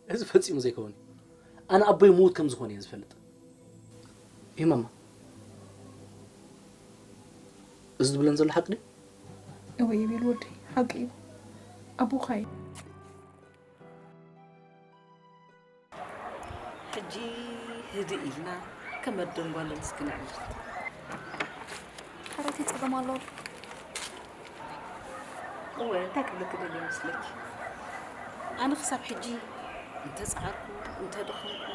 እዚ ፈጺሙ ዘይከውን እዩ። ኣነ ኣቦይ ምዉት ከም ዝኾነ እየ ዝፈልጥ። ይህ ማማ፣ እዚ ዝብለን ዘሎ ሓቂ ድዩ? እወ ይብል ወደይ፣ ሓቂ እዩ። ኣቦኻ እዩ። ሕጂ ህድእ ኢልና ከም ኣደን ጓልን እስኪ ንዕልል። ሓረቲ ጸገም ኣለዎ። እወ እንታይ ክብለኪ ደልየ መስለኪ? ኣነ ክሳብ ሕጂ እንተጻዓርኩ እንተደኸምኩ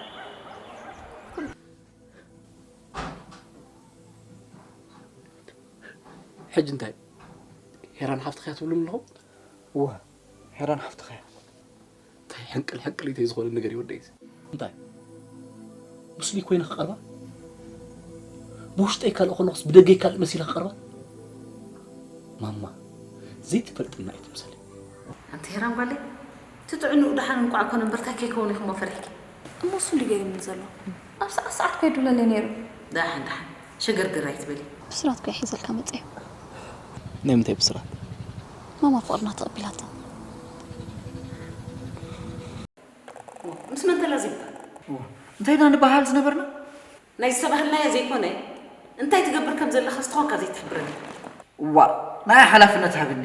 ሕጂ እንታይ ሄራን ሓፍትኻ እያ ትብሉኒ ኣለኹም? እወ ሄራን ሓፍትኻ እያ። እንታይ ሕንቅል ሕንቅሊተይ ዝኾነ ነገር ይወደይ። እንታይ ምስሉይ ኮይነ ክቐርባ ብውሽጠይ ካልእ ከለኹስ ብደገይ ካልእ መሲለ ክቐርባ? ማማ ዘይትፈልጥና እዩ ትምሰል። ኣንቲ ሄራን ጓለይ፣ እቲ ጥዕንኡ ደሓን እንቋዕ ኮነ እምበር እንታይ ከይከውን ኢኹሞ ፈሪሕኪ? እሞ እሱ እንዲ ገይሩኒ ዘሎ ኣብ ሰዓት ሰዓት ኮይዱለለይ ነይሩ። ደሓን ደሓን ሸገርገር ኣይትበሊ። ብስራት ኮ ሒዘልካ መፀ እዩ። ናይ ምንታይ ብስራት? ማማ ፍቕርና ተቐቢላቶ። ምስ መን ተላዚብካ? እንታይ ኢና ንበሃል ዝነበርና? ናይ ዝተባህልናዮ ዘይኮነ እንታይ ትገብር ከም ዘለኻ ዝተኾንካ ዘይትሕብረኒ። ዋ ንኣይ ሓላፍነት ሃብኒ።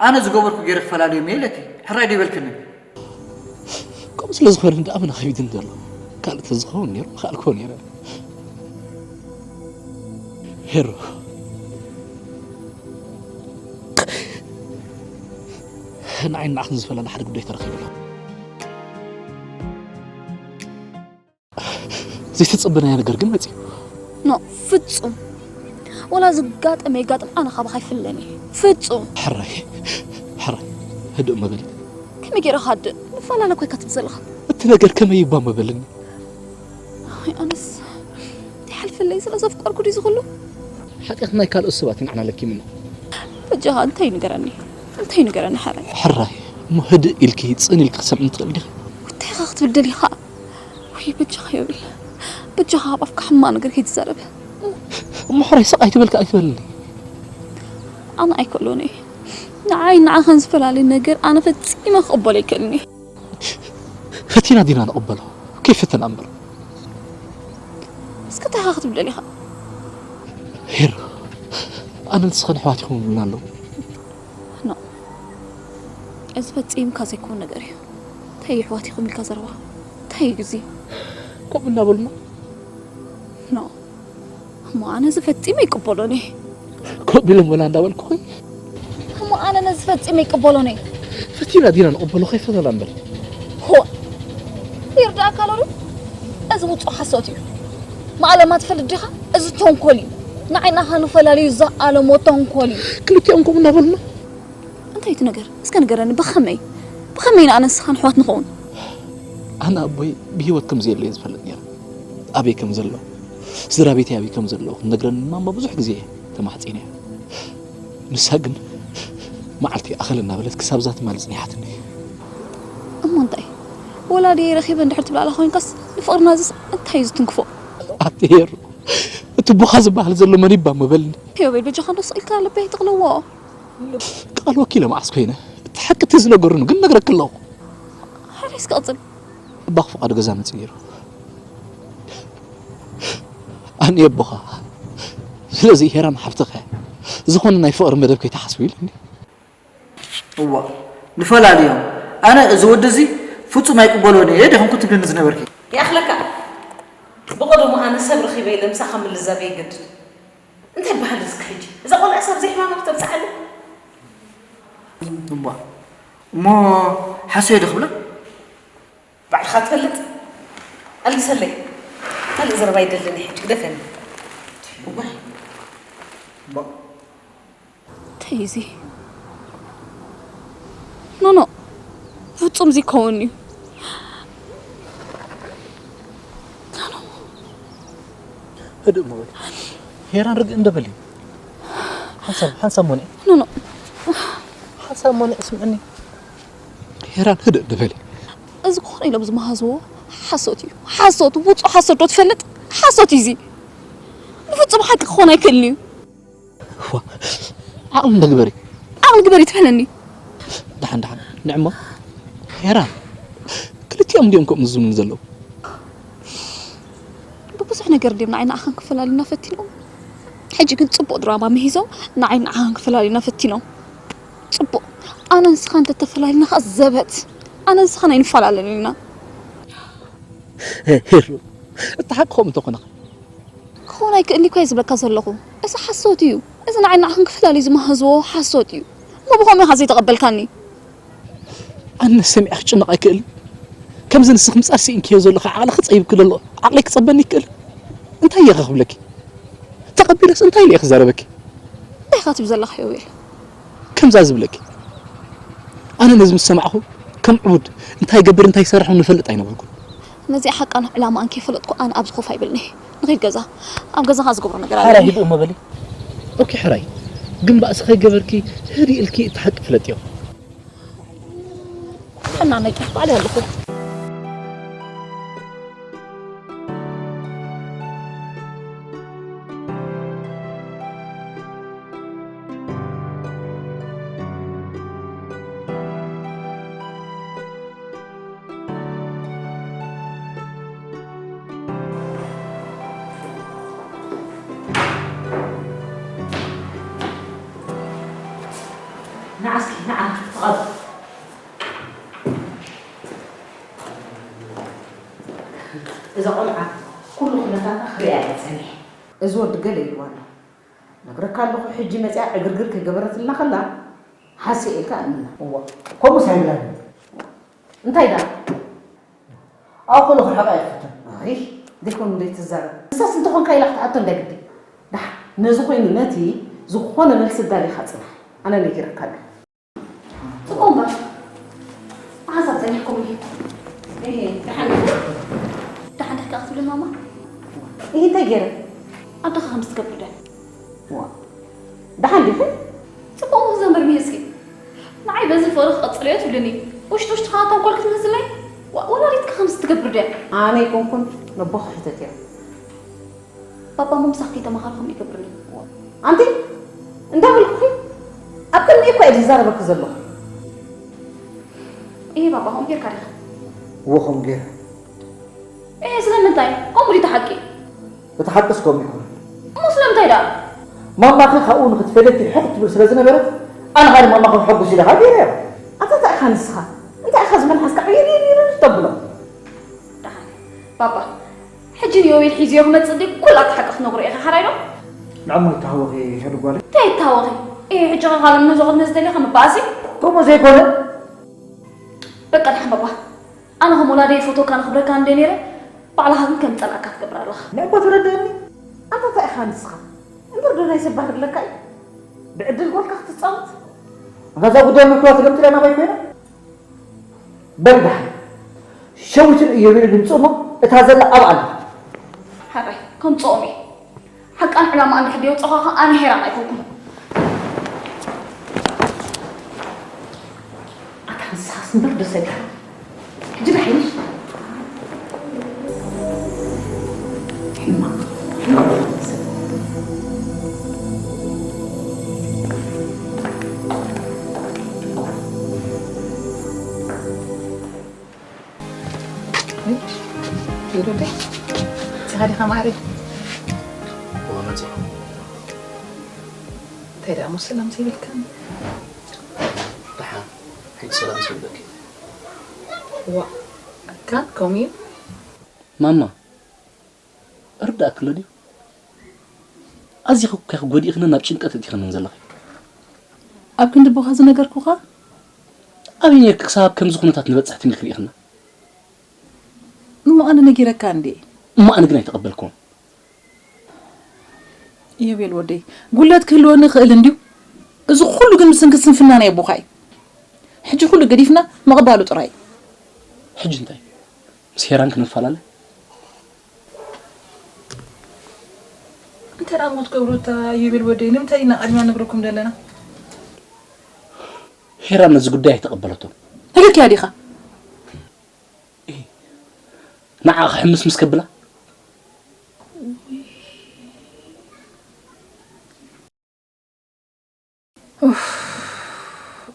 ኣነ ዝገበርኩ ገይረ ክፈላልዮም እየ ኢለኪ ሕራይ ዶ ይበልክኒ? ከምኡ ስለ ዝኾነ እንዳ ኣመና ከቢድኒ ዘሎ። ካልእ ተዝኸውን ነይሩ ምኸኣልክዎ ነይረ። ሄሮ ንዓይ ንዓኽን ዝፈላለ ሓደ ጉዳይ ተረኺቡ ኣሎ። ዘይተጸበናዮ ነገር ግን መጺኡ። ኖ ፍጹም ወላ ዝጋጠመ ይጋጥም ኣነ ካባኻ ኣይፍለን እየ ፍጹም። ሕራይ ሕራይ ህድእ መበሊ። ከመይ ገይረ ክሃድእ ንፈላለ እኮ ኢካ ትብል ዘለኻ። እቲ ነገር ከመይ ይባ መበልኒ። ኣይ ኣነስ ይሓልፈለይ ስለ ዘፍቀርኩ ድዩ ዝኽሉ። ሓጢኣት ናይ ካልኦት ሰባት እዩ ንዓና ለኪምና። በጃኻ እንታይ ንገረኒ እንታይ ንገረኒ ሓራይ። ሕራይ እሞ ህድእ ኢልኪ ጽን ኢልኪ ክትሰምዕኒ ትኽእሊ ዲኺ? እንታይ ኢኻ ክትብል ደሊኻ? ውይ በጃኻ ዮቤል በጃኻ ኣብ ኣፍካ ሕማቕ ነገር ከይትዛረብ። እሞ ሕራይ ስቕ ኣይትበልኪ ኣይትበልኒ። ኣነ ኣይክእሎን እየ። ንዓይ ንዓኻን ዝፈላለ ነገር ኣነ ፈጺመ ክቕበሎ ኣይክእልን እየ። ፈቲና ዲና ንቕበሎ? ከይፈተና እምበር። እስከ እንታይ ኢኻ ክትብል ደሊኻ? ሄር ኣነ ንስኽን ኣሕዋት ኢኹም ይብሉና ኣለዉ። ኖ እዚ ፈጺምካ ዘይኮን ነገር እዩ። እንታይ እዩ ኣሕዋት ኢኹም ኢልካ ዘረባ? እንታይ እዩ ግዜ? ከምኡ እናበሉና ኖ እሞ ኣነ እዚ ፈጺመ ይቅበሎን እየ። ኮቢሎም ወላ እንዳበልኩ ኾይ እሞ ኣነ ነዚ ፈጺመ ይቅበሎን እየ። ፈቲና ዲና ንቕበሎ ከይፈተና እምበር። ሆ ይርዳእካ ሎሉ እዚ ውጹእ ሓሶት እዩ። ማዕለማ ትፈልጥ ዲኻ? እዚ ተንኮል እዩ። ንዓይ ንዓኻ ንፈላልዩ ዝኣለሞ ተንኮል እዩ። ክልቲኦም ከምኡ እናበሉና እንታይ እቲ ነገር? እስከ ንገረኒ ብኸመይ? ብኸመይ ንኣነ ንስኻን ኣሕዋት ንኸውን? ኣነ ኣቦይ ብህይወት ከም ዘየለ እየ ዝፈልጥ ነይረ። ኣበይ ከም ዘሎ፣ ስድራ ቤተይ ኣበይ ከም ዘለዉ ክትነግረኒ ማማ ብዙሕ ግዜ እየ ተማሕጺነያ። ንሳ ግን መዓልቲ ይኣኸለ እናበለት ክሳብ እዛ ትማሊ ጽኒሓትኒ። እሞ እንታይ? ወላዲ ረኺበ እንድሕር ትብላላ ኮይንካስ ንፍቕርና ዝስ እንታይ እዩ ዝትንክፎ? ኣቲ ሄሩ እቲ ቦኻ ዝበሃል ዘሎ መን ይባ ምበልኒ። ዮቤል በጃኻ እንዶ ስቕ ኢልካ ልበይ ኣይትቕልዎ። ክቐልወኪ ኢለ መዓስ ኮይነ እቲ ሓቂ እቲ ዝነገሩኒ ግን ነግረኪ ኣለኹ። ሓራይ እስኪ ቀጽል። ኣባኽ ፍቓዱ ገዛ መጺኡ ነይሩ። ኣነ ኣቦኻ ስለዚ ሄራን ሓፍትኻ ዝኾነ ናይ ፍቕሪ መደብ ከይትሓስቡ ኢሉኒ። እዋ ንፈላልዮም። ኣነ እዚ ወዲ እዚ ፍጹም ኣይቅበሎን እየ ዲኹም ክትብልኒ ዝነበርኪ። ይኣኽለካ። ብቐደሙ ኣነ ሰብ ረኺበ ኢለ ምሳኻ ምልዛብ የገድድ። እንታይ ይበሃል እስኪ ሕጂ? እዛ ቆልዓ ሳብ ዘይሕማማ ክተብጽሓለይ? እሞ እሞ ሓሶ ዶ ክብላ? ባዕልኻ ትፈልጥ። ኣልግሰለይ። ካልእ ዘረባ ይደልን ሕጂ ግደፈኒ። እዋይ። እንታይ እዚ? ኖኖ ፍጹም ዘይከውን እዩ። ህድእ እሞ በል ሄራን ርግእ እንደ በሊ ሓንሳብ ሓንሳብ ሞኒ ኖኖ ሓንሳብ ሞኒ ስምዕኒ ሄራን ህድእ እንደ በሊ እዚ ክኾነ ኢሎም ዝመሃዝዎ ሓሶት እዩ። ሓሶት ውጹእ ሓሶት ዶ ትፈልጥ? ሓሶት እዩ እዚ። ብፍጹም ሓቂ ክኾን ኣይክእልን እዩ። ዓቕሊ እንደ ግበሪ። ዓቕሊ ግበሪ ትበለኒ። ደሓን ደሓን ንዕሞ ሄራን እንዲኦም ከምኡ ዝብሉኒ ዘለዉ። ብብዙሕ ነገር እንዲዮም ንዓይ ንዓኻን ክፈላልዩና ፈቲኖም። ሕጂ ግን ጽቡቕ ድራማ ምሂዞም ንዓይ ንዓኻን ክፈላልዩና ፈቲኖም። ጽቡቕ። ኣነ ንስኻ እንተተፈላሊና ኸኣ ዘበት። ኣነ ንስኻን ኣይንፈላለን ኢና። ሄሉ፣ እቲ ሓቂ ከምኡ እንተኾነ ክኸውን ኣይክእልን እኮ እየ ዝብለካ ዘለኹ። እዚ ሓሶት እዩ። እዚ ንዓይ ንዓኽን ክፈላሊ ዝመሃዝዎ ሓሶት እዩ። እሞ ብኸመይ ኢኻ ዘይተቐበልካኒ? ኣነ ሰሚዐ ክጭነቕ ኣይክእልን። ከምዚ ንስኺ ምጻር ስኢንክዮ ዘለኺ ዓቕሊ ክጸይብኪ ዘሎ ዓቕለይ ክጸበኒ ይክእል። እንታይ እየ ክብለኪ? ተቐቢለስ እንታይ ኢለ እየ ክዛረበኪ? እንታይ ኢኻ ትብል ዘለኻ ዮቤል? ከምዛ ዝብለኪ፣ ኣነ ነዚ ምስ ሰማዕኹ ከም ዕቡድ እንታይ ይገብር እንታይ ይሰርሕ እውን ንፈልጥ ኣይነበርኩን። ነዚኣ ሓቃን ዕላማኣን ከይፈለጥኩ ኣነ ኣብዚ ኮፍ ኣይብልን እየ። ንኺድ ገዛ። ኣብ ገዛኻ ዝገብሮ ነገር ኣለኒ። ሕራይ ህድእ እሞ በሊ። ኦኬ ሕራይ። ግን ባእሲ ከይገበርኪ ህድእ ኢልኪ እቲ ሓቂ ፍለጥዮ። ተናነቂ ባዕለይ ኣለኹ። ንዓ እስኪ፣ ንዓ፣ ተቐበል። እዛ ቆልዓ ኩሉ ኩነታታ ክሪኣ እየ ጸኒሐ። እዚ ወዲ ገለ ኢልዋ ኣሎ። ነግረካ ኣለኹ፣ ሕጂ መጺኣ ዕግርግር ከይገበረትልና ከላ ሃስያ ኢልካ እምና። እዋ፣ ከምኡስ ኣይብላን። እንታይ ደኣ? ኣብኡ ከሎ ክርሕቓ እየ ክፍትን። ኣይ፣ ዘይኮኑ እንዶ ትዛረብ። ንሳስ እንተኾንካ ኢላ ክትሓቶ እንዳ ግዲ። ደሓን፣ ነዚ ኮይኑ ነቲ ዝኾነ መልሲ ኣዳሊኻ ጽናሕ። ኣነ ነጊረካ ኣለኹ። ጽቡቕ እምበር፣ ብሓንሳብ ጸኒሕኩም እዩ። እሄ፣ ደሓን ዲኻ? ደሓን ዲኻ ክትብሊ ማማ? እሄ፣ እንታይ ገይረ? ኣደኻ ከምዚ ትገብር ድያ? ዋ፣ ደሓን ዲኺ? ጽቡቕ ዘንበር ምሂዝኪ። ንዓይ በዚ ፍቕሪ ክቕጽል እየ ትብልኒ። ውሽጢ ውሽጥኻ ተንኮል ክትምህዝለይ? ዋ፣ ወላዲትካ ከምዚ ትገብር ድያ? ኣነ ኣይኮንኩን፣ ነቦኻ ሕተትዮ። ባባ እሞ ምሳኺ ከይተማኸረ ከምኡ ይገብርኒ። ኣንቲ፣ እንታይ በልኩኺ? ኣብ ቅድሚኡ እኮ እየ ዝዛረበኪ ዘለኹ። እየ ባባ፣ ከምኡ ጌርካ ዲኻ? እወ፣ ከምኡ ገይረ። እየ፣ ስለምንታይ? ከምኡ ድዩ እቲ ሓቂ? እቲ ሓቅስ ከምኡ ኣይኮነን። እሞ ስለምንታይ ደኣ? ማማኺ ካብኡ ንኽትፈልየኪ ሕቕ ትብል ስለ ዝነበረት፣ ኣነ ኸኣ ንማማኺ ከሐጉስ ኢለ ኸኣ ገይረዮ። ኣታ እንታይ ኢኻ ንስኻ? እንታይ ኢኻ እዚ መልሓስካ ዕይርይርይር ተብሎ? ደሓን። ባባ፣ ሕጂ ንዮቤል ሒዝዮ ክመጽእ ድዩ? ኩላ እቲ ሓቂ ክትነግሮ ኢኻ፣ ሓራይ ዶ? ንዕሞ ይተሃወኺ ሄሉ ጓለይ። እንታይ ይተሃወኺ? እየ፣ ሕጂ ኸ ካልእ ነዞ ቅድሚ ዝደልዮ ከም መባኣሲ? ከምኡ ዘይኮነ። በቃ ደሓን ባባ። ኣነ ከም ወላደይ ፈትወካ ነኽብረካ እንደ ነይረ፣ ባዕልኻ ግን ከም ዝጸላእካ ትገብር ኣለኻ። ንዕሞ ተረድእኒ። ኣንታ እንታይ ኢኻ ንስኻ? እምበር ዶ ናይ ሰብ ባህሪ ኣለካ እዩ? ብዕድል ጓልካ ክትጻወት? ኣንታ እዛ ጉዳይ ምልኩላ ተገምጢላ ናባይ ኮይና? በል ደሓን። ሸዊትን ኢዮቤልን ይምጽኡ እሞ እታ ዘላ ኣብኣ ኣላ። ሓራይ፣ ከምጽኦም እየ። ሓቃን ዕላማ እንድሕር ደየውጻእኹ ኸኣ ኣነ ሄራን ኣይኮንኩን። ኣታ ንስኻስ እምበር ዶ ሰዲኻ? ሕጂ ዶ ሓይሽ? ሕማቕ፣ ሕማቕ ሰብ። ሄሉ፣ እንታይ? መጺኻ ዲኻ ማዕረይ? እወ፣ መጺኹ። እንታይ ደኣ እሞ ሰላም ዘይብልካኒ? ደሓን፣ ሕጂ ሰላም ይስእለኪ። ዋእ፣ ኣካን ከምኡ እዩ? ማማ፣ እርዳእኪ ኣሎ ድዩ? ኣዚኺ እኮ ኢኺ ጎዲእክንን ናብ ጭንቀት እቲኽንን ዘለኺ። ኣብ ክንዲ ኣቦኻ ዝነገርኩኻ? ኣበይ ነይርኪ ክሳብ ኣብ ከምዚ ኩነታት ንበጽሕ ትብልኪ ርኢኽና? እሞ ኣነ ነጊረካ እንድየ። እሞ ኣነ ግን ኣይተቐበልክዎን። ኢዮቤል ወደይ፣ ጉድለት ክህልወኒ ይኽእል እንድዩ። እዚ ኩሉ ግን ብሰንኪ ስንፍና ናይ ኣቦኻ እዩ። ሕጂ ኩሉ ገዲፍና ምቕባሉ ጥራይ እዩ። ሕጂ እንታይ? ምስ ሄራን ክንፈላለ? እንታይ ደኣ እሞ ትገብሩ እታ ኢዮቤል ወደይ? ንምንታይ ኢና ቀዲምና ንነግረኩም ዘለና? ሄራን ነዚ ጉዳይ ኣይተቐበለቶን። ነጊርካያ ዲኻ? እይ። ንዓ ክሕምስ ምስ ከብላ? ኡፍ፣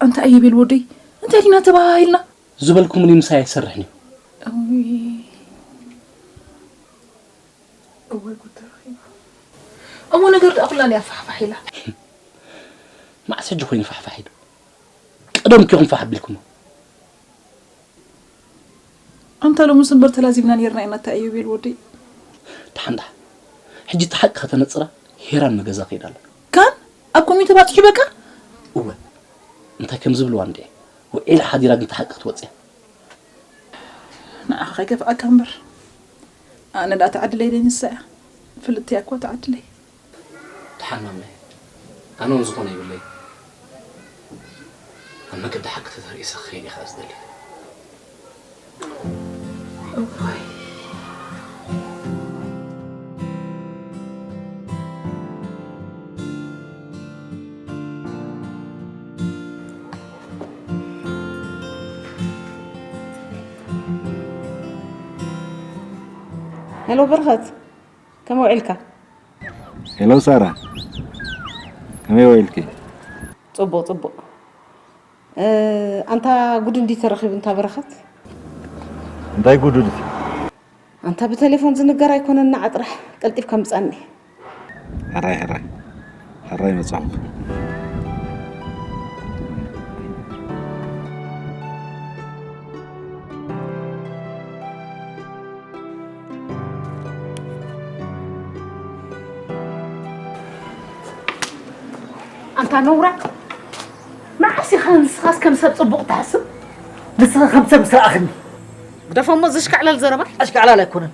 ኣንታ ኢዮቤል ወደይ፣ እንታይ ዲና ተባሃሂልና? ዝበልኩምኒ ምሳይ ኣይሰርሕን እዩ። ወይ ጉድ ተረኺቡ። እሞ ነገር ደኣ ኩላ እያ ፋሕፋሕ ኢላ። መዓስ ሕጂ ኮይኑ ፋሕፋሕ ኢሉ? ቀደም ኪኹም ፋሕ ኣቢልኩሞ። ኣንታ ሎምስ እምበር ተላዚብና ኔርና ኢና፣ እንታይ እዩ ቤል ወደይ? ደሓን ደሓን። ሕጂ እቲ ሓቂ ከተነጽራ ሄራን ንገዛ ከይዳ ኣላ። ካን ኣብ ኮሚቴ ባጽሑ በቃ? እወ። እንታይ ከም ዝብልዋ እንድዒ። ውዒላ ሓዲራ ግን እቲ ሓቂ ክትወጽእ እያ። ንዓኻ ከይከፍኣካ እምበር። ኣነ ደኣ ተዓድለይ ደይ ንሳ እያ። ፍልጥቲ እያ እኮ ተዓድለይ። ደሓን ማመ፣ ኣነ እውን ዝኾነ ይብለይ። ኣብ መገዲ ሓቂ ተተርእሰ ክኸይድ እየ ከዓ ዝደሊ። እዋይ። ሄሎ በረኸት፣ ከመይ ውዒልካ? ሄሎ ሳራ፣ ከመይ ውዒልኪ? ጽቡቕ፣ ጽቡቕ። እ፣ ኣንታ ጉድ እንዲ ተረኺቡ እንታ በረኸት? እንታይ ጉድ ድዩ? ኣንታ ብቴሌፎን ዝንገር ኣይኮነን፣ ንዓ ጥራሕ ቀልጢፍካ ምጻኒ። ሕራይ፣ ሕራይ፣ ሕራይ መጻኹ። ኣንታ ነውራ፣ መዓስ ኢኻ ንስኻስ ከም ሰብ ጽቡቕ ትሓስብ? ንስኻ ከም ሰብ ምስ ረኣኽኒ። ግደፎ እሞ ዘሽካዕላል ዘረባ። ኣሽካዕላል ኣይኮነን።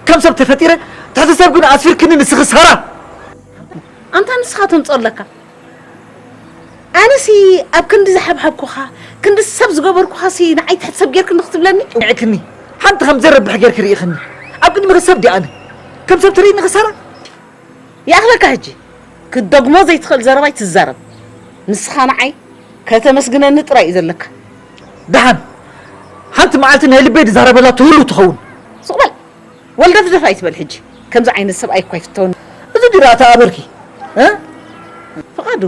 ከም ሰብ ተፈጢረ፣ ትሕቲ ሰብ ግን ኣስፊርክኒ ንስኺ ሳራ። ኣንታ ንስኻ ተምጽኦ ኣለካ። ኣነሲ ኣብ ክንዲ ዝሓብሓብኩኻ፣ ክንዲ ሰብ ዝገበርኩኻሲ ንዓይ ትሕቲ ሰብ ጌርክኒ ክትብለኒ? ውዒዕክኒ። ሓንቲ ከም ዘረብሕ ጌርኪ ርኢኽኒ። ኣብ ቅድሚኺ ሰብ ድየ ኣነ? ከም ሰብ ትርእይኒ ኸሳራ? ይኣኽለካ ሕጂ። ክትደግሞ ዘይትኽእል ዘረባ ኣይትዛረብ። ንስኻ ንዓይ ከተመስግነኒ ጥራይ እዩ ዘለካ። ደሓን፣ ሓንቲ መዓልቲ ናይ ልበይ ዝዛረበላ ትህሉ ትኸውን። ሱቕ በል። ወልደፍደፍ ኣይትበል ሕጂ። ከምዚ ዓይነት ሰብኣይ እኳ ኣይፍተወኒ። እዚ ድራታ ኣበርኪ፣ እ? ፍቓዱ፣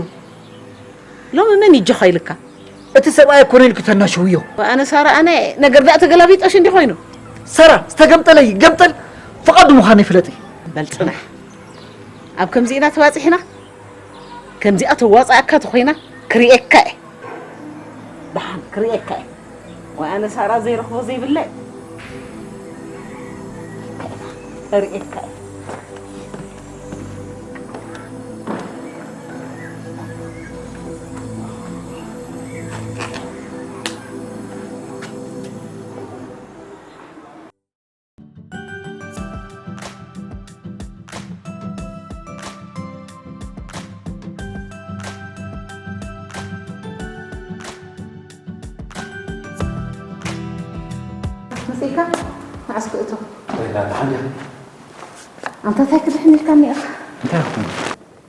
ሎሚ መን ይጀኻ ኢልካ? እቲ ሰብኣይ እኮ ነው ኢልኪ ተናሽውዮ። ኣነ ሳራ፣ ኣነ ነገር ደኣ ተገላቢጦሽ እንዲ ኮይኑ። ሳራ፣ ዝተገምጠለ ይገምጠል፣ ፍቓዱ ምዃነይ ፍለጢ። በል ጽናሕ። ኣብ ከምዚእና ተባጺሕና፣ ከምዚኣ ተዋጻኣካ ተኾይና ክርእየካ እየ። ደሓን ክርእየካ እየ። ወይ ኣነ ሳራ ዘይረኽቦ ዘይብለይ። ከርእየካ እየ። መጺእካ? ንዓስ ክእቶ። ወይላ፣ ደሓን ዲኻ? ኣንታ እንታይ ክድሕን ኢልካኒ ኢኻ? እንታይ ይኹን?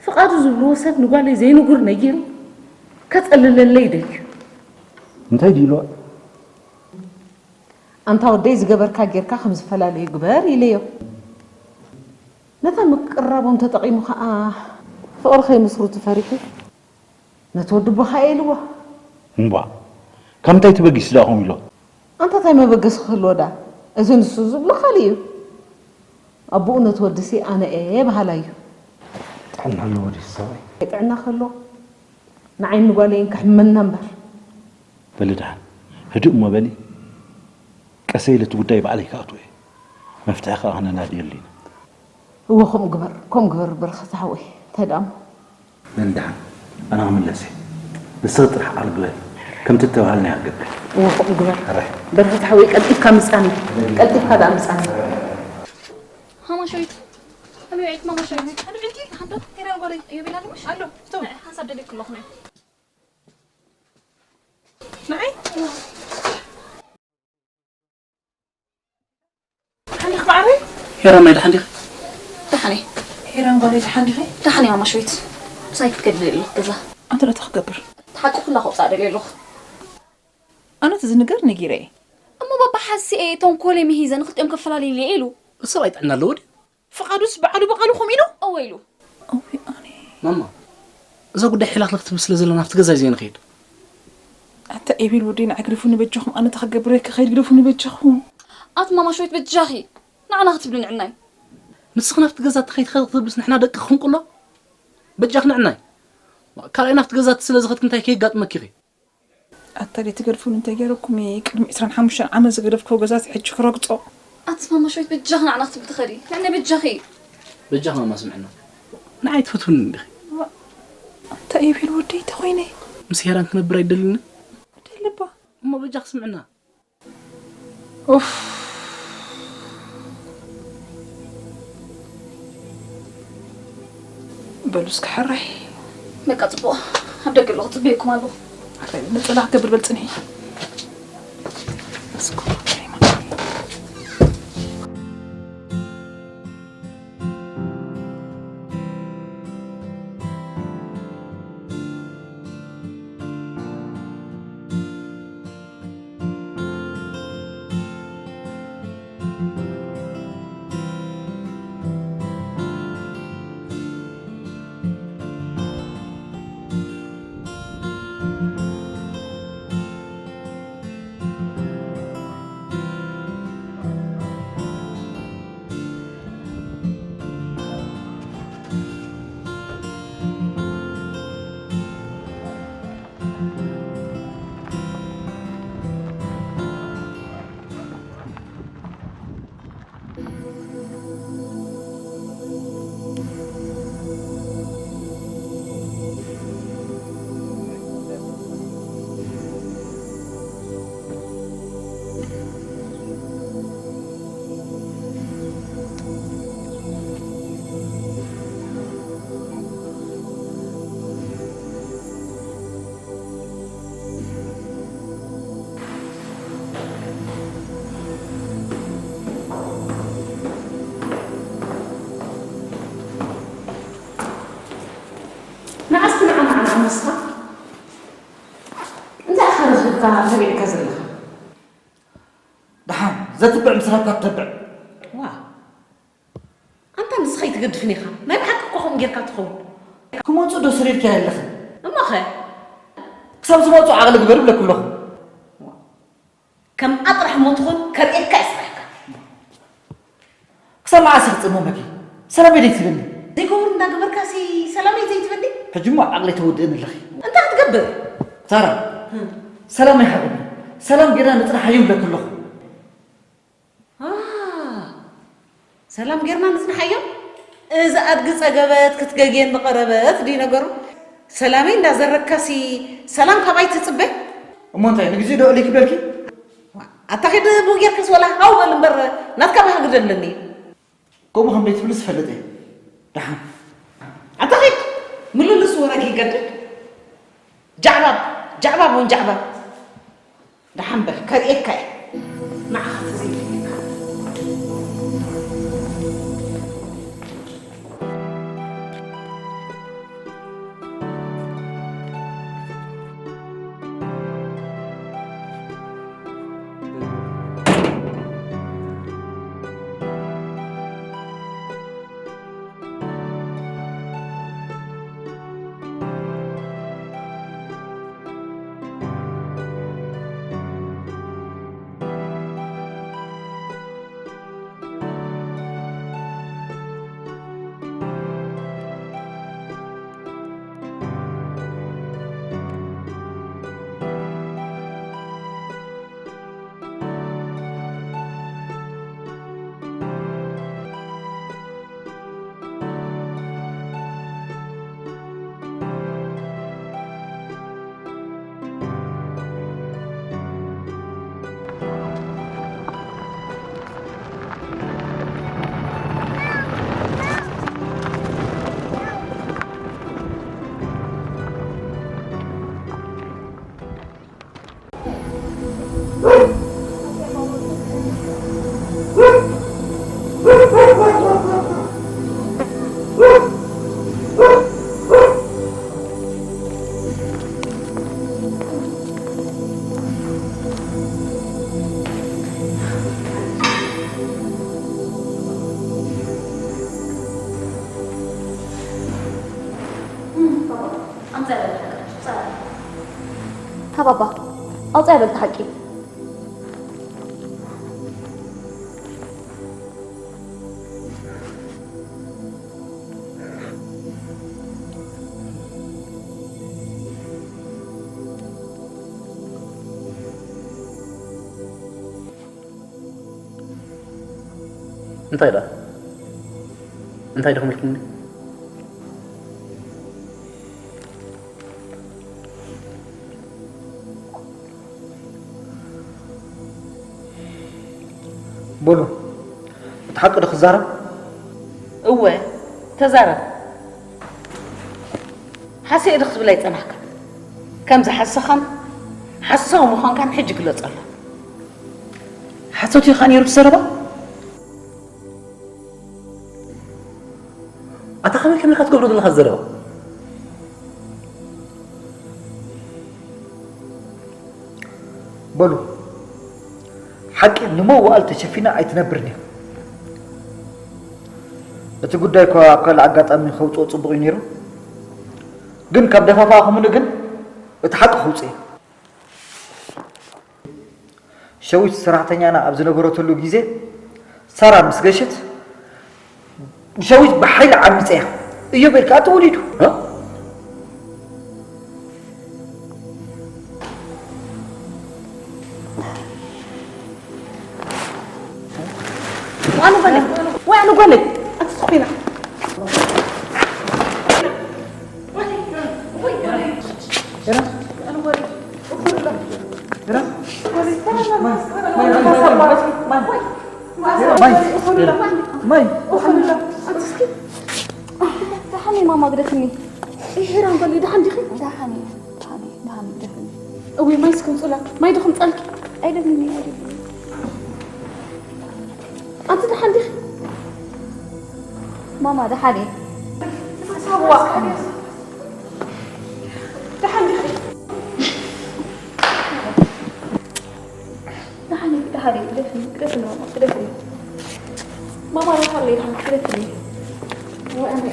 ፍቓዱ ዝብልዎ ሰብ ንጓለይ ዘይንጉር ነጊሩ ከጸልለለይ ይደልዩ። እንታይ ድዩ ኢልዋ? ኣንታ ወደይ ዝገበርካ ጌርካ ከም ዝፈላለዩ ግበር ኢለዮ። ነታ ምቅርራቦም ተጠቒሙ ኸኣ ፍቕሪ ከይምስርቱ ፈሪሑ ነቲ ወዲ ኣቦኻ እየ ኢልዎ። እምቧ፣ ካብ ምንታይ ተበጊሱ ደኣ ከምኡ ኢሎ? ኣንታ እንታይ መበገሲ ክህልዎ ደኣ? እዚ ንሱ ዝብሎ ካልእ እዩ። ኣቦኡ ነቲ ወድሲ ኣነ እየ በሃላይ እዩ። ጥዕና ኣለዎ ድዩ ሰብኣይ? ጥዕና ከሎ ንዓይን ንጓለይን ከሕመና እምበር። በሊ ደሓን ህድእ እሞ በሊ፣ ቀሰይ ኢለ እቲ ጉዳይ ባዕለይ ክኣትዎ እየ። መፍትሒ ከኣ ክነናድየሉ ኢና። እወ ከምኡ ግበር፣ ከምኡ ግበር በረኸት ሓወይ። እንታይ ደኣ እሞ? በሊ ደሓን ኣነ ክምለስ እየ። ንስኺ ጥራሕ ኣርግበኒ። ከምቲ እተባሃልናዮ ክገብር። እወ ከምኡ ግበር። ሕራይ። በረኸት ሓወይ ቀልጢፍካ ምጻኒ። ቀልጢፍካ ደኣ ምጻኒ። ሃማሾይት። ኣበይ ውዒልኪ ማማ ሻሂ? ኣነ ውዒልኪ? ሓንቶ ሄራን ጓለይ። እዮብ ኢላ ድምሽ? ኣሎ። እቶም። ንዒ፣ ሓንሳብ ደልየኪ ኣለኹ፣ ንዒ። ንዒ? ሓንዲኽ ማዕረይ? ሄራን፣ ናይ ደሓን ዲኺ? ደሓን እየ። ሄራን ጓለይ፣ ደሓን ዲኺ? ደሓን እየ ማማ ሻሂት። ምሳይ ክትከዲ ደልየ ኣለኹ ገዛ። ኣንተ እንታይ ክገብር? እቲ ሓቂ ኩላ ከውፅኣ ደልየ ኣለኹ። ኣነ እቲ ዝንገር ነጊረ እየ። እሞ ባባ ሓሲኤ ተንኮለይ ምሂዘ ንክልቲኦም ከፈላልይለይ ኢሉ። ሰብኣይ ጥዕና ኣለዎ ድዩ? ፍቓዱስ በዓሉ ብቓሉ ከምኡ ኢሉ? እወ ኢሉ። እውይ ኣነ። ማማ፣ እዛ ጉዳይ ሒላኽልኽቲ ትብል ስለ ዘላ ናብቲ ገዛ እዩ ዘይንኸይድ። ኣታ ኤቤል ወደይ ንዓ ግደፉኒ በጃኹም፣ ኣነ እንታይ ክገብር እየ፣ ክኸይድ ግደፉኒ በጃኹም። ኣቲ ማማ ሸዊት በጃኺ፣ ንዓና ክትብሊ ንዕናይ። ንስኺ ናብቲ ገዛ ተኸይትኸ ክትብልስ ንሕና ደቂ ክንቅሎ? በጃኽ ንዕናይ። ካልኣይ ናብቲ ገዛ ስለ ዝኸድክ እንታይ ከየጋጥመኪ ኢኺ? ኣታ ደይ ትገድፉን እንተ ገይረኩም ቅድሚ ዕስራን ሓሙሽተን ዓመት ዝገደፍክዎ ገዛት ሕጂ ክረግጾ። ኣቲ ማማ ሸዊት በጃኺ ንዓና ክትብሊ ትኸዲ። ንዕናይ በጃኺ። በጃኺ ማማ ስምዕና። ንዓይ ትፈትውኒ እንዲኺ? እንታይ እዩ ቤል ወደይ ተኾይነ? ምስ ሄራን ክነብር ኣይደልን። ደልባ። እሞ በጃኺ ስምዕና። ኡፍ። በሉ እስከ ሕራይ። በቃ ጽቡቕ። ኣብ ደገ ኣለኹ፣ ጽበየኩም ኣለኹ። ሕራይ፣ ነጸላ ክገብር በል ጽንሒ። እስኩ፣ ሕራይ ማለት። ንዓስቲ ንዓ ንዓና ንስኻ እንታይ ኢኻ ረኺብካ ተቢዕካ ዘለኻ? ደሓን ዘትብዕ ምስ ረብካ ትተብዕ። ዋ፣ ኣንታ ንስኻ ኣይትገድፍን ኢኻ። ናይ ብሓቂ እኮ ከምኡ ጌርካ ትኸውን። ክመጹ ዶ ሰሪርካዮ ኣለኽን? እሞኸ? ክሳብ ዝመጹ ዓቕሊ ግበር ይብለኩም ኣለኹ። ከምኣ ጥራሕ እሞ ትኹን፣ ከርእየካ እየ ስራሕካ። ክሳብ መዓስ ክጽመመኪ? ሰላመይ ደይትብኒ? ዘይከውን እንዳገበርካሲ ሰላመይ ዘይትብኒ? ሕጂ እሞ ዓቕለይ ተወድእኒ ኣለኺ። እንታይ ክትገብር? ሳራ፣ ሰላመይ ሓቑኒ። ሰላም ጌርና ንጽናሓዮ ይብለኪ ኣለኹ። አ፣ ሰላም ጌርና ንጽንሓዮ? እዛ ኣድጊ ጸገበት ክትገግየኒ ቀረበት ድዩ ነገሩ? ሰላመይ እንዳዘረግካሲ ሰላም ካባይ ትጽበ? እሞ እንታይ ንግዜኡ ዶ እልይ ክብለልኪ? ኣታ ኺድ ብኡ ጌርካስ ወላ ሃው በል እምበር ናትካ ባህጊ ደለኒ እዩ። ከምኡ ከም ደይትብሊ ዝፈልጥ እየ። ደሓን። ኣታ ኺድ ምልልስ ወረ ኪገድድ። ጃዕባብ፣ ጃዕባብ እውን ጃዕባብ። ደሓን በል፣ ከርእየካ እየ። ንዓኻ ተዘይርእየካ። ኣምጻ በል ሓቂ። ኣምጻ። ታባባ፣ ኣውጻ በል ሓቂ። እንታይ ደኣ እንታይ ደኹም ኢልኩምኒ? በሉ፣ እቲ ሓቂ ዶ ክዛረብ? እወ፣ ተዛረብ። ሓሰየ ዶ ክትብል ኣይጸናሕካን? ከም ዝሓሰኻን ሓሳዊ ምዃንካን ሕጂ ግለጸሎም። ሓሶት እዩ ኸኣ ነይሩ እቲ ዘረባ? ኣታ ከመይ ከመይ ኢኻ ትገብሮ ዘለኻ ዘረባ? በሉ፣ ሓቂ ንመዋእል ተሸፊና ኣይትነብርን እያ። እቲ ጉዳይ እኳ ኣብ ካልእ ኣጋጣሚ ከውፅኦ ፅቡቕ እዩ ነይሩ፣ ግን ካብ ደፋፋእኹምኒ ግን እቲ ሓቂ ክውፅእ እዩ። ሸዊት ሰራሕተኛና ኣብ ዝነበረትሉ ግዜ ሳራ ምስ ገሸት ንሸዊት ብሓይሊ ዓሚፀያ። እዮብ ኢልካ ኣቲ ወሊዱ። እ? ኣነ ጓለይ፣ ወይ ኣነ ጓለይ፣ ኣቲ ስኺና። ማይ። ደሓን እየ ማማ፣ ግደፍኒ። ይሄ ራንጎሊ፣ ደሓን ዲኺ? ደሓን እየ፣ ደሓን እየ፣ ደሓን እየ፣ ግደፍኒ። እውይ፣ ማይ እስኪ ምጹላ። ማይ ዶ ክምጻልኪ? ኣይደግምን እየ፣ ኣይደግምን። ኣንቲ ደሓን ዲኺ? ማማ፣ ደሓን እየ። ሳዋ። ደሓን ዲኺ? ደሓን እየ፣ ደሓን እየ። ግደፍኒ፣ ግደፍኒ ማማ፣ ግደፍኒ። ማማ፣ ደሓን እየ፣ ደሓን ግደፍኒ። ወኣነ።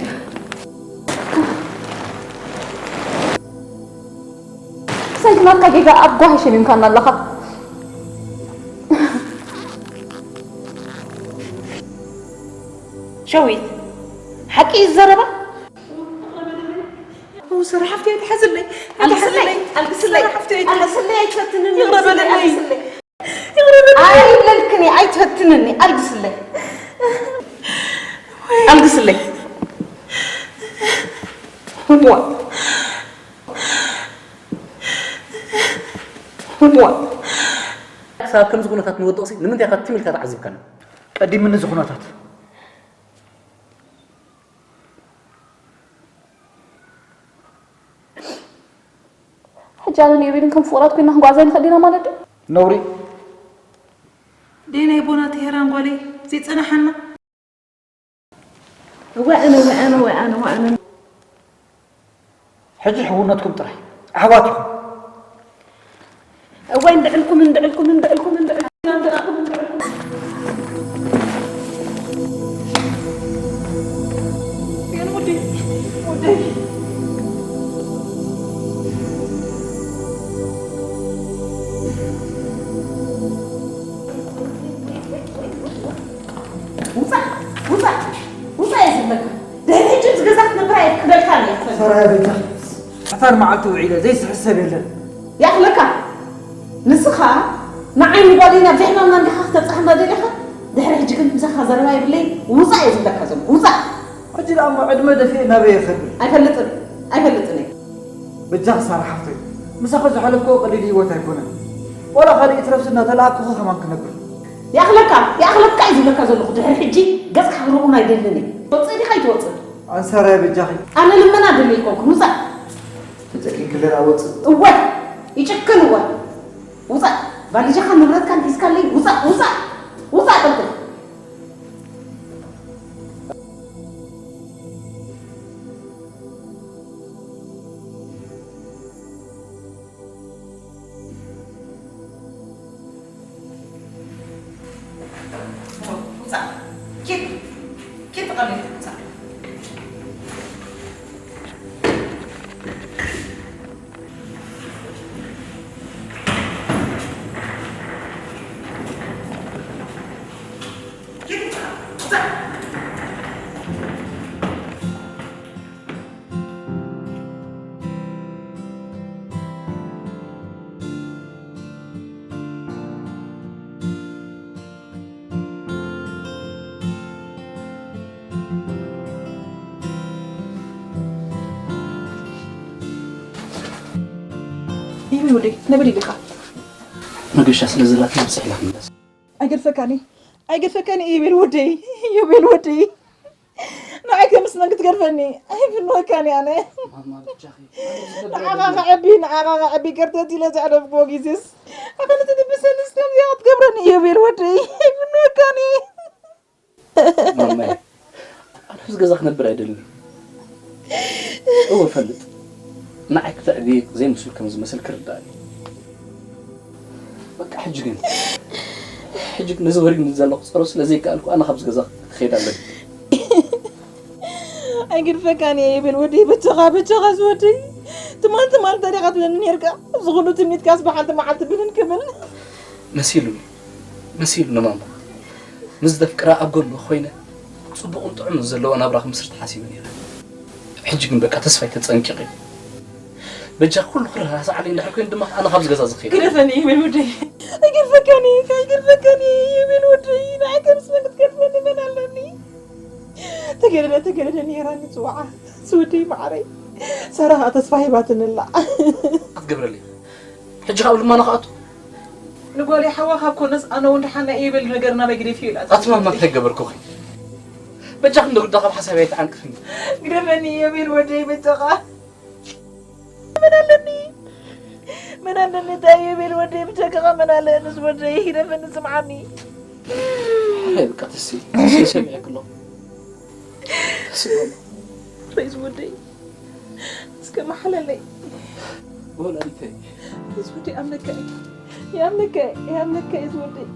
ሰይድ ናትካ ጌጋ ኣብ ጓሂ ሸሚምካና ኣለኻ። ሸዊት፣ ሓቂ እዩ ዝዘረባ? እው፣ ሰራሕፍቲ ኣይትሓዝለይ፣ ኣልግስለይ፣ ኣይትሓዝለይ። ኣልግስለይ፣ ሰራሕፍቲ ኣይትሓዝ-፣ ኣልግስለይ፣ ኣይትፈትንኒ፣ ይቕረ በለለይ። ኣልግስለይ። ይቕረ በለለይ። ኣይብለልክን እየ፣ ኣይትፈትንኒ፣ ኣልግስለይ። ኣልግስለይ። ህዋ። ህዋ። ክሳብ ከምዚ ኩነታት ንወድቕሲ ንምንታይ ኢኻ ትም ኢልካ ተዓዚብካና? ቀዲምኒ እዚ ኩነታት። ሕጂ ኣነን ኤቤልን ከም ፍቑራት ኮይና ክንጓዓዝ ኣይንኽእል ኢና ማለት ድዩ? ነውሪ። ደይ ናይ ቦና ትሄራን ጓለይ ዘይጸናሓና። እዋእነ፣ እዋእነ፣ እዋእነ፣ እዋእነ። ሕጂ ሕውነትኩም ጥራይ። ኣሕዋት ኢኹም። እዋይ፣ እንድዕልኩም፣ እንድዕልኩም፣ እንድዕልኩም፣ እንድዕልኩም፣ እንድዕልኩም፣ እንድዕልኩም። የን ወደይ፣ ወደይ። ውፃእ፣ ውፃእ፣ ውፃእ እየ ዝብለካ። ድሕሪ ሕጂ ኣብዚ ገዛ ክትነብር ኣይፍቅደልካን እየ። ሰራየ በጃ። ሕፋር መዓልቲ ውዒለ ዘይስሕሰብ የለን። ያኽለካ። ንስኻ ንዓይ ንጓለይ ናብ ዘይሕማምና እንዲኻ ክተብፅሓና ደሊኻ? ድሕሪ ሕጂ ግን ምሳኻ ዘረባ የብለይን። ውፃእ እየ ዝብለካ ዘለኹ። ውፃእ። ሕጂ ደኣ እሞ ዕድመ ደፊኤ ናበይ እየ ከብል? ኣይፈልጥን። ኣይፈልጥን እየ። በጃኺ ሳራ ሓፍተይ፣ ምሳኺ ዝሓለፍክዎ ቀሊል ህይወት ኣይኮነን። ዋላ ካልእ ይትረፍሲ እናተላኣኩኺ ከማን ክነብር። ይኣኽለካ፣ ይኣኽለካ እየ ዝብለካ ዘለኹ። ድሕሪ ሕጂ ገጽካ ክርኡን ኣይደልን እየ። ትወጽእ ዲኻ ኣይትወጽእን? ኣንሳራይ በጃኺ። ኣነ ልመና ደሊ ኣይኮንኩን። ውጻእ። ተጨኪንክለይ ደኣ ወጽእ። እወ፣ ይጭክን እወ። ውጻእ። ቫሊጃኻን ንብረትካን ሒዝካለይ ውጻእ፣ ውጻእ። ውጻእ ቀልጥፍ። ውጻእ። ኪድ። ኪድ ተቐበል። ውጻእ። ኪድ ውጻእ። ውጻእ። ወደይ ነበል ኢልካ። መገሻ ስለ ዘላትና ብፅሕላ ክንመለስ። ኣይገድፈካኒ፣ ኣይገድፈካኒ ኢዮቤል ወደይ፣ ኢዮቤል ወደይ። ንዓይ ከምስነን ክትገድፈኒ ኣይፍንወካኒ ኣነ። ንዓኻ ከዕቢ፣ ንዓኻ ከዕቢ ከርተት ኢለ ዘዕለፍክዎ ግዜስ ኣኸለ ትድብሰኒ ስለዚኣ ክትገብረኒ ኢዮቤል ወደይ፣ ኣይፍንወካኒ። ማማይ፣ ኣነ ኣብዚ ገዛ ክነብር ኣይደልን። እወ ፈልጥ፣ ንዓይ ክተዕቢ ዘይመስሉ ከም ዝመስል ክርዳእኒ። በቃ ሕጂ ግን ሕጂ ግን ነዚ ወሪድኒ ዘሎ ክፀሮ ስለ ዘይከኣልኩ ኣነ ካብዚ ገዛ ክኸይድ ኣለኒ። ኣይግድፈካን እየ ይብል ወደይ፣ በጃኻ በጃኻ ዝወደይ። ትማል ትማል እንታይ ዲኻ ትብለኒ ነርካ? እዚ ኩሉ ትምኒትካስ ብሓንቲ መዓልቲ ብንን ክብል። መሲሉኒ መሲሉኒ ማማ፣ ምስ ዘፍቅራ ኣብ ጎኑ ኮይነ ፅቡቕን ጥዑምን ዘለዎ ናብራ ክምስርት ሓሲበ ነይረ። ሕጂ ግን በቃ ተስፋይ ተፀንቂቐ። በጃ ኩሉ ክረሳዓለይ እንድሕር ኮይኑ ድማ ኣነ ካብዚ ገዛ ዝኸይድ። ግደፈኒ ይብል ወደይ። ኣይግድፈካን እየ፣ ኣይግድፈካን እየ ይብል ወደይ። ንዓይ ከም ስለ ክትገድፈኒ መን ኣለኒ? ተገደደ ተገደደ ነይራኒ ፅዋዓ ዝወደይ ማዓረይ። ሳራ ከዓ ተስፋ ሂባትንላ። ክትገብረለይ ሕጂ ካብ ልማኖ ክኣቱ። ንጓለይ ሓዋ ካብ ኮነስ ኣነ እውን ደሓና እየ ይብል ነገር ናበይ ግደፍ እዩ ኢላ። ኣቲ ማማ እንታይ ገበርኩኺ? በጃኺ እንዶ ግዳ ካብ ሓሳብ ኣይትዓንቅፍኒ። ግደፈኒ እየ ብል ወደይ በጃኻ። መን ኣለኒ መን ኣለኒ እንታይ እየ ብል ወደይ ብጀካኻ መን ኣለ ንስ ወደይ ግደፈኒ ስምዓኒ። ሓይ በቃ ተሲ ተሲ ሰሚዐ ክሎ ተሲ ሬስ ወደይ እስከ መሓለለይ ወላዲተይ ሬስ ወደይ ኣምነካ እየ ይኣምነካ እየ ይኣምነካ እየ ዝወደይ